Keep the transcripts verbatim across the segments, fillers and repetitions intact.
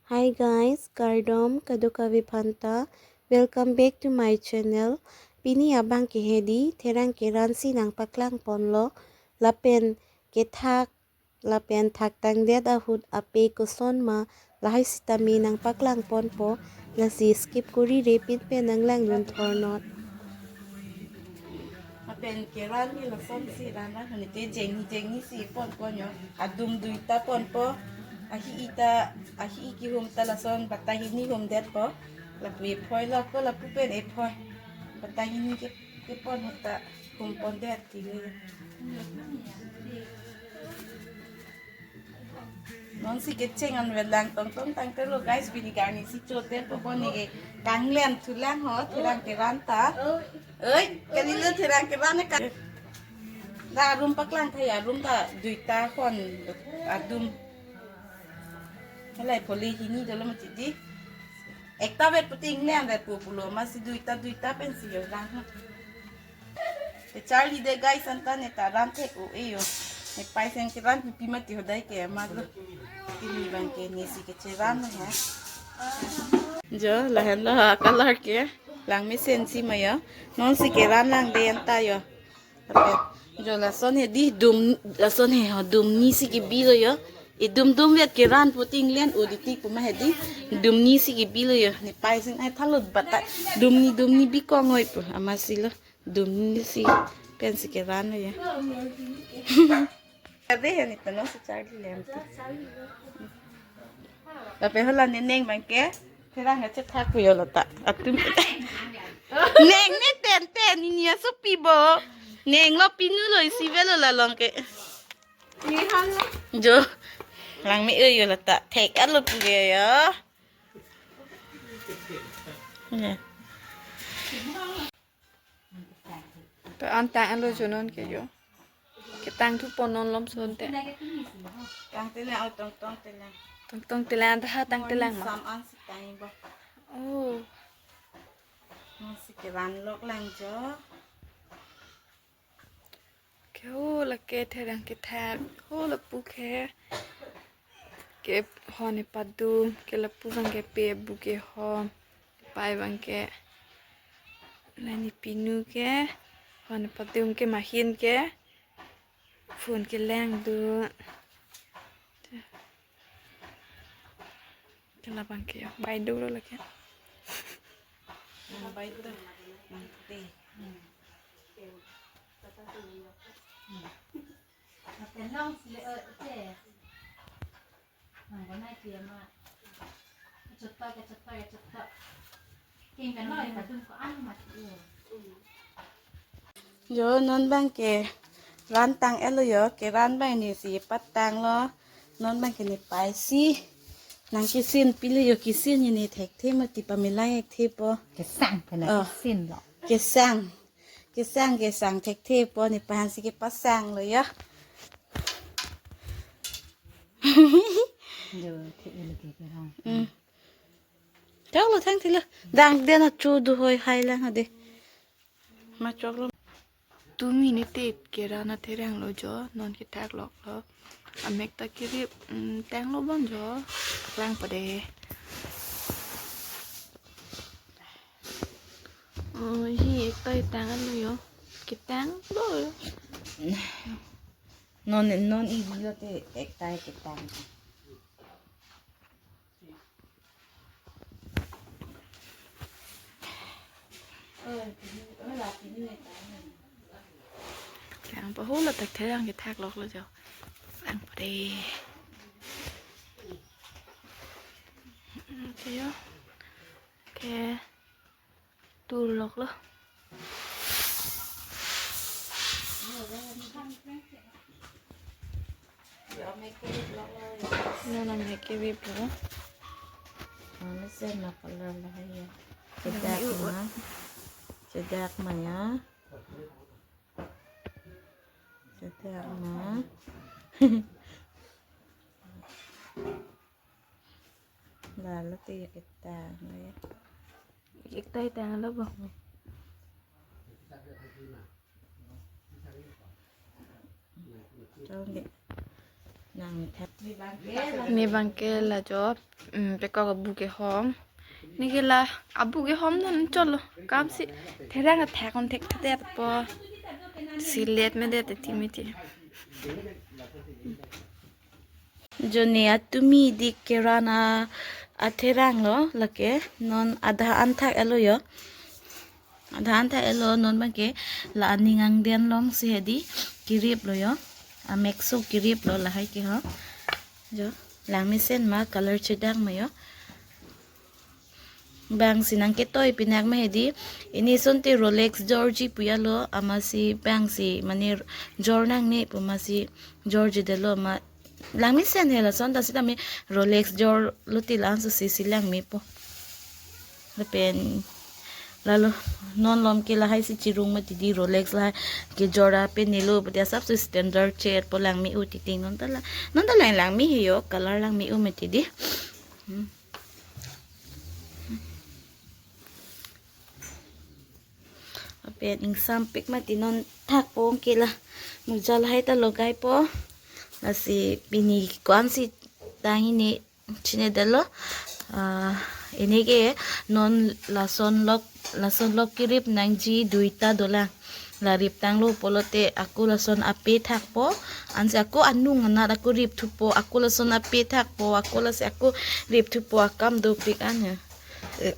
Hi guys, kardom kadokave aphanta. Welcome back to my channel. Pini abang ke hedi, therang keran si nangpaklang ponlo. Lapen kethak, lapen thaktangdet ahut ape koson ma, lahai sitame nangpaklang ponpo. Lasi skip kori repin pen nanglang dun thornot. Lapen keran ni lason si ran ra huni te jengni jengni si ponpo nyo. Adum duita ponpo. Ahi ita, ahi iki hum ta lason batai hini humdetpo. Lapu ephoi lo ko lapu pen ephoi. Batai hini ke, kepon ta hum pondet tili. Non si kecheng an velang tong tong tang telo guys, pini kang ni si chote po boni ke kanglen thulang ho, therang keran ta. Oi, kali lo therang keran ka. Da room paklang thai ya, room ta duita hon adum. Halai poli hini dolo mati di. Ekta vet puting len vet pu pulo, masi duita duita pen si yo lang ho. Te Charlie de guys anta ne ta ran thek o e yo. Ne paisen keran pupi mati hodai ke ma lo. Pini abang ke ne si kecheran lo ha. Jo, lahenlo ha color ke. Lang mesen si ma yo. Non si keran lang de anta yo. Ape. Jo lason hedi dum, lason he ho dumni si kebi lo yo. Idum dum vet keran puting len o diti puma hedi. Dumni si kebi lo yo. Ne paisen ai thalo batai. Dumni dumni bikong oi pu. Amatsi lo. Dumni si pen si keran lo ya. Ade ya ni tano si Charlie lem tu. Tapi hala neneng abang ke, therang kachethak pu yo lo ta. Atum. Neng ne ten ten ni nia supi bo. Neng lo pinu lo isi velo la long ke. Ni han lo. Jo. Lang me e yo lo ta. Thek alo pu ke yo. Ya. Pe an tang alo jo non ke yo. Ketang thu pon non lom son te. Tang telang, oh, tong tong telang. Tong tong telang, anta ha tang telang ma. Sam an si tang bo. Oh. Non si keran lok lang jo. Ke ho lake therang kethak, ho lapu ke. Ke hon epadum, ke lapu abang ke pe bu ke hom. Pai abang ke. Lani pinu ke. Hon epadum ke mahin ke. Phone kelang dun. Ke labang ke yo. Bai dolo lake. Bai dolo. Jo non abang ke ran tang elo yo, keran abang ne si patang lo. Non abang ke ne paisi. Nang kisin pilo yo, kisin ne thekthe mati pamelai thekthe po. Kesang pena Oh. Kisin lo. Kesang. Kesang kesang thekthe po ne pahan si kepasang lo yo. Jo, the elo ke kerang. Hmm. Thang lo thang thilo. Dang den achu du hoi hai lang ade. Ma chok lo. Two minute te keran atherang lo jo, non kethak lok lo. Amek ta kirip, mm, tang lo bon jo. Lang pade. Oh, hi ekta tang alo yo. Ketang lo yo. Non non i lo te ekta ketang. Lang pa ho la tak thek yang kethak lok lo jo. Lang pa de. Okay yo. Okay. Tur lok lo. Non amek kevip lo. Mesen ma color lahai ya. Chedak ma. Chedak ma ya. Chedak ma. Lalo te ya kita. Ekta tang lo bo. Tong de. Nang thak. Ne bangke la jo, mm, pekok abu kehom. Ne ke la abu kehom non cholo. Kam si therang athak on thek thek po. Silet me det ti miti. Jo ne atumi dik kerana atherang lo lake non adha an thak-et lo jo. Adha an thak-et lo non bangke la aning angden long si hedi kirip lo jo. Amekso kirip lo lahai ke ho. Jo langmesen ma color chedang ma jo. Bang si nangketoi pinak ma hedi. Ini sonte Rolex jorji puya lo amatsi bang si mane jor nangne pu amatsi jorji det lo ma. Langmesen he lason ta sitame Rolex jor lo ti la-an so si si langme po. Lapen lalo non lom ke lahai si chirung mati di Rolex lahai kejor ape nelo pati asap si standard chet po langme-o titing non ta la non ta lang langme he jo color langme-o mati di. Hmm. Lapen ingsampik mati non thak po ke la muja lahai ta logai po. Lasi pini ko-an si tang ini chine det lo. Ah, ini ke non lason lok lason lok kirip nangji duita dolang. La rip tanglo pulote ako lason ape thak po. Ansi ako anung anat ako rip thupo. Ako lason ape thak po. Ako lasi ako rip thupo akam dopik an he. Eh,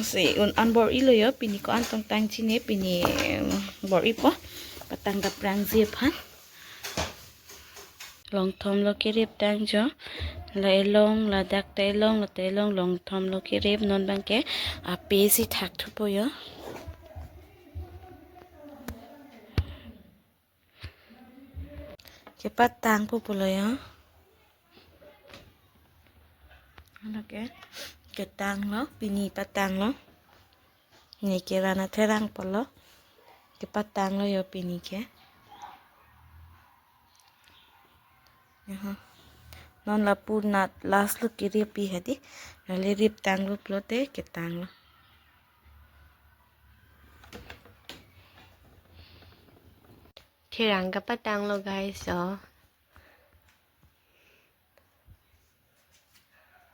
si un an bor-i lo jo pini ko-an tong tang chine pini, em, bor-i po. Patang daprang ji aphan. Longthom lo kirip tang jo. La elong, ladak ta elong, la ta elong, longthom lo kirip non bangke ape si thak thupo jo. Kepatang po pulo jo. Ano ke ketang lo, pini patang lo. Ne kerana therang po lo. Kepatang lo jo pini ke. Aha. Non lapu nat last lo kirip pi hedi. Lale rip tanglo pulote ketang lo. Therang kapatang lo guys, so.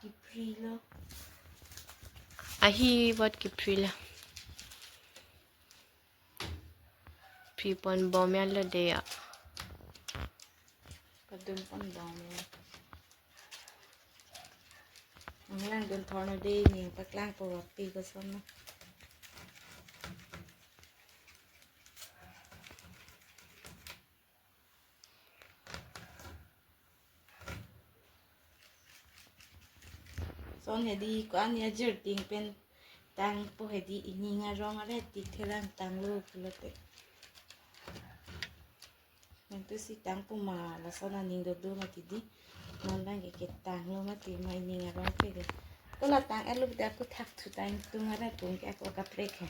Kiphri lo. Ahi bot kiphri lo. Phri pon bom ya lo de ya. Padum pon bom ya. Ang lang dun thorno de ni paklang po pi ko son na. Son hedi ko-an ajir ting pen tang po hedi ining arong aret ti therang tanglo pulote. Nangtu si tang po ma lason aning dodo mati di. Non bangke ketanglo mati ma ining arong ke de. Ko la tang-et lo pute ako thak thu tang tung aret tung ke ako kaprek he.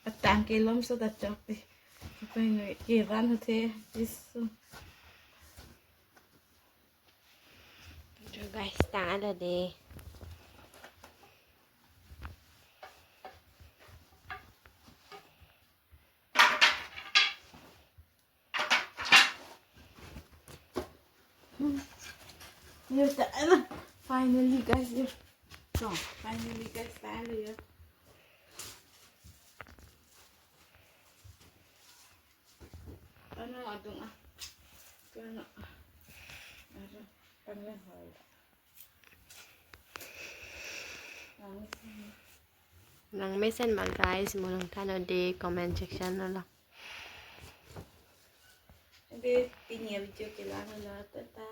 Patang kelom so ta chok te. Apa ini kiran te isu. Guys, tang ada deh. Finally guys, yo. So, finally guys, tang ada ya. Ano adung ah. Ano. Ano. Ano. Nang mesen ma guys, mo lang than o de comment section lo. Ebe pini a-video ke la-an lo, tata.